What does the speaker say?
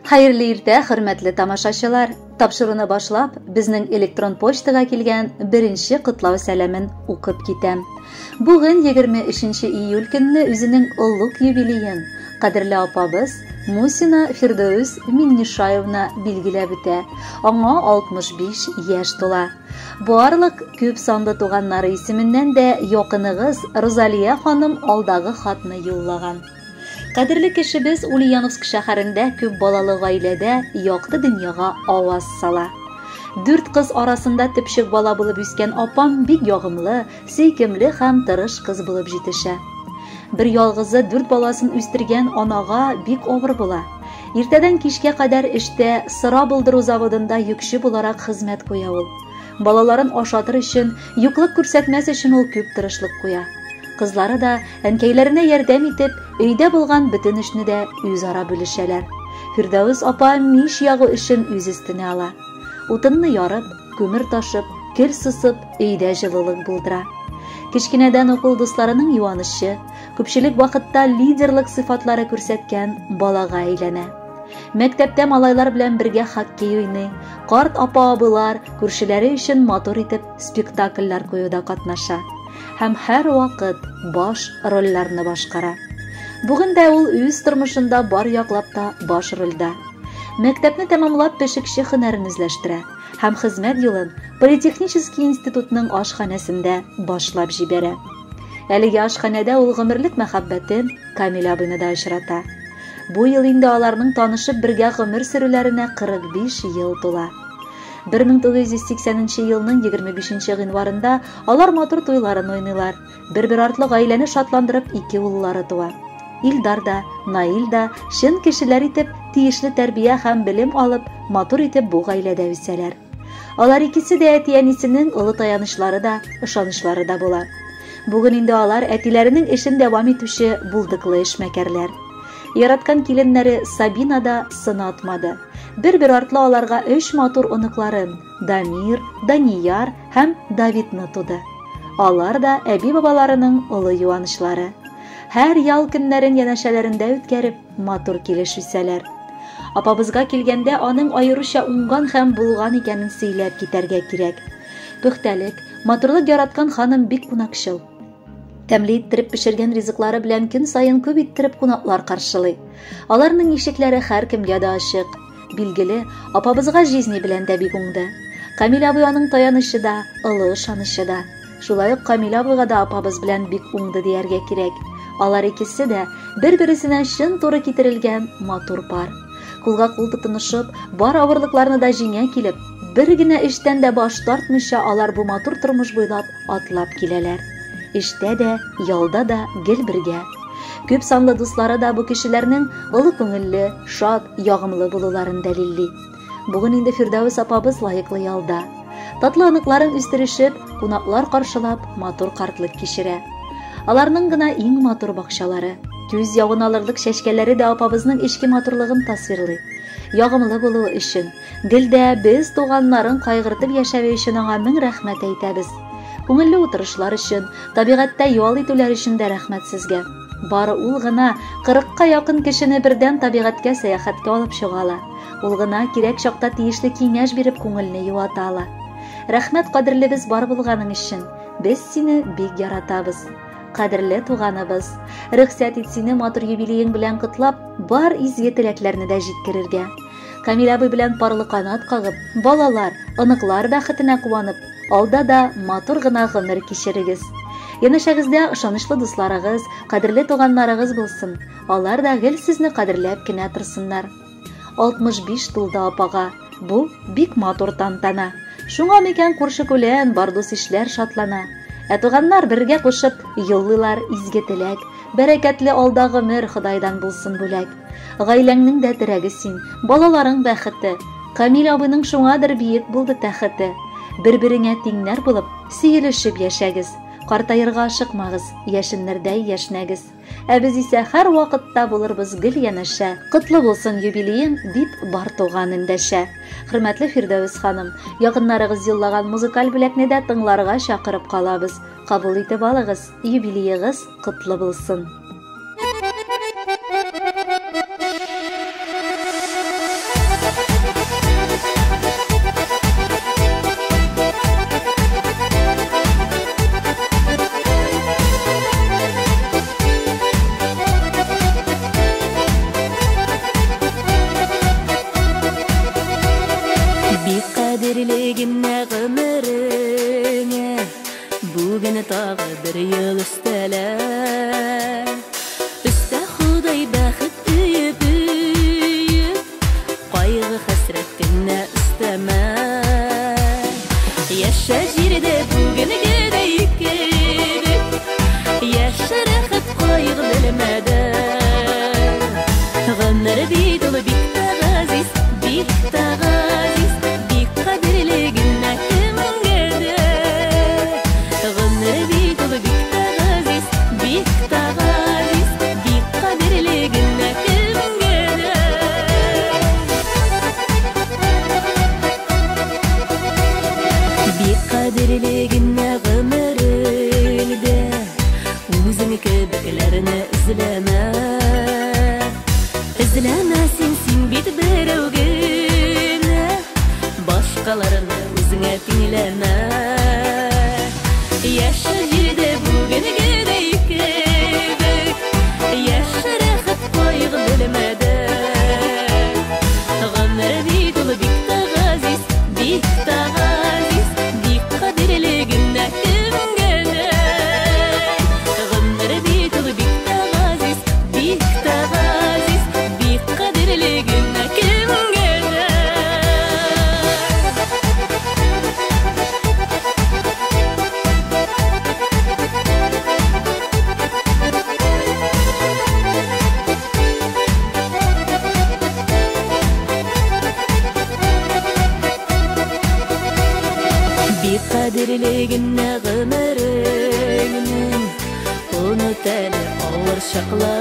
Хәерле иртә, хөрмәтле тамашачылар! Тапшыруны башлап, безнең электрон почтага килгән беренче котлау сәламен укып китәм. Бүген 23 июль көнне үзенең олуг юбилеен кадерле апабыз Мусина Фирдәүс Миннишаевна билгеләп үтә. Аңа 65 яшь тула. Барлык күп санлы туганнары исеменнән дә якыныгыз Розалия ханым алдагы хатны юллаган. Кадерле кешебез Ульяновск шәһәрендә күп балалы гаиләдә якты дөньяга аваз сала. Дүрт кыз арасында төпчек бала булып үскән апам бик ягымлы, сөйкемле һәм тырыш кыз булып җитешә. Бер ялгызы дүрт баласын үстергән анага бик авыр була. Иртәдән кичкә кадәр эштә сыра булдыру заводында йөкче буларак хезмәт куя ул. Балаларын ашатыр өчен, юклык күрсәтмәс өчен ул күп тырышлык куя. Кызлары да, әнкәйләренә ярдәм итеп, өйдә булган бөтен эшне дә үзара бүлешәләр. Фирдәвес апа мич ягу эшен үз өстенә ала. Утынны ярып, күмер ташып, көл сосып, өйдә җылылык булдыра. Кечкенәдән үк ул дусларының юанычы, күпчелек вакытта лидерлык сыйфатлары күрсәткән балага әйләнә. Мәктәптә малайлар белән бергә хоккей уйный, карт апа-абыйлар, күршеләре өчен матур итеп спектакльләр куюда катнаша һәм һәрвакыт баш рольләрне башкара. Бүген дә ул үз тормышында бар яклап та баш рольдә. Мәктәпне тәмамлап пешекче һөнәрен үзләштерә һәм хезмәт юлын Политехнический институтның ашханәсендә башлап җибәрә. Әлеге ашханәдә ул гомерлек мәхәббәтен Камил абыйны да очрата. Бу ел инде аларның танышып бергә гомер сөрүләренә 45 ел тула. 1980 елның 25 гыйнварында алар матур туйларын уйныйлар. Бер-бер артлы гаиләне шатландырып ике уллары туа. Илдар да, Наил да чын кешеләр итеп, тиешле тәрбия һәм белем алып, матур итеп бу гаиләдә үсәләр. Алар икесе дә әти-әнисенең олы таянычлары да, ышанычлары да була. Бүген инде алар әтиләренең эшен дәвам итүче булдыклы эшмәкәрләр. Яраткан киленнәре Сабина да сынатмады. Бер-бер артлы аларга өч матур оныкларын Дамир, Данияр һәм Давидны туды. Алар да әби-бабаларының олы юанычлары. Һәр ял көннәрен янәшәләрендә үткәреп, матур килеш үсәләр. Апабызга килгәндә, аның аеруча уңган һәм булган икәнен сөйләп китәргә кирәк. Пөхтәлек, матурлык яраткан ханым бик кунакчыл. Тәмле иттереп пешергән ризыклары белән көн саен күп иттереп кунаклар каршылый. Аларның ишекләре һәркемгә дә ачык. Билгеле, апабызга җизни белән дә бик уңды. Камил абый аның таянычы да, олы ышанычы да. Шулай ук Камил абыйга да апабыз белән бик уңды дияргә кирәк. Алар икесе дә бер-бересенә чын туры китерелгән матур пар. Кулга кул тотынышып, бар авырлыкларны да җиңә килеп, бер генә эштән дә баш тартмыйча алар бу матур тормыш буйлап атлап киләләр. Эштә дә, ялда да гел бергә. Күп санлы дуслары да бу кешеләрнең олы күңелле, шат, ягымлы булуларын дәлилли. Бүген инде Фирдәвес апабыз лаеклы ялда. Татлы оныкларын үстерешеп, кунаклар каршылап, матур картлык кичерә. Аларның гына иң матур бакчалары, күз явын алырлык чәчкәләре дә апабызның эчке матурлыгын тасвирлый. Ягымлы булуы өчен, гел дә без туганнарын кайгыртып яшәве өчен аңа мең рәхмәт әйтәбез. Күңелле утырышлар өчен, табигатьтә ял итүләр өчен дә рәхмәт сезгә. Бары ул гына 40-ка якын кешене бердән табигатькә сәяхәткә алып чыга ала. Ул гына кирәк чакта тиешле киңәш биреп күңелне юата ала. Рәхмәт кадерлебез бар булганың өчен. Без сине бик яратабыз. Кадерле туганыбыз, рөхсәт ит сине матур юбилеең белән котлап, бар изге теләкләрне дә җиткерергә. Камил абый белән парлы канат кагып, балалар, оныклар бәхетенә куанып, алда да матур гына гомер кичерегез. Янәшәгездә ышанычлы дусларыгыз, кадерле туганнарыгыз булсын. Алар да гел сезне кадерләп кенә торсыннар. 65 тулды апага. Бу бик матур тантана. Шуңа микән күрше-күлән, бар дус-ишләр шатлана. Ә туганнар бергә кушып юллыйлар изге теләк. Бәрәкәтле алда гомер Ходайдан булсын бүләк. Гаиләңнең дә терәге син, балаларың бәхете. Камил абыйның шуңадыр биек булды тәхете. Бер-береңә тиңнәр булып, сөелешеп яшәгез. Картаерга ашыкмагыз, яшеннәрдәй яшьнәгез. Ә без исә һәрвакытта булырбыз гел янәшә. Котлы булсын юбилеең, дип бар туган эндәшә. Хөрмәтле Фирдәвес ханым, якыннарыгыз юллаган музыкаль бүләкне дә тыңларга чакырып калабыз. Кабул итеп алыгыз, юбилеегыз котлы булсын. Бик кадерле генә гомереңә бүген тагы бер ел өстәлә. Өстә Ходай бәхет өеп өеп, кайгы хәсрәт кенә өстәмә. Яшә җирдә бүгенгедәй кебек, яшә рәхәт кайгы белмәдән. Гомер бит ул бик тә газиз, бик тә газиз, бик кадерле генә кемгә дә. Гомер бит ул бик тә газиз, бик тә газиз, бик кадерле генә кемгә дә. Бик кадерле генә гомереңдә үзең кебекләрне эзләмә. Эзләмә син, син бит берәү генә, башкаларны үзеңә тиңләмә. Яшә җирдә бүгенгедәй кебек, яшә рәхәт кайгы белмәдән. Гомер бит ул бик тә газиз, бик тә газиз, бик кадерле генә кемгә дә. Гомер бит ул бик тә газиз, бик тә газиз, бик кадерле генә кемгә дә. Бик кадерле генә гомереңнең оныт әле авыр чакларын.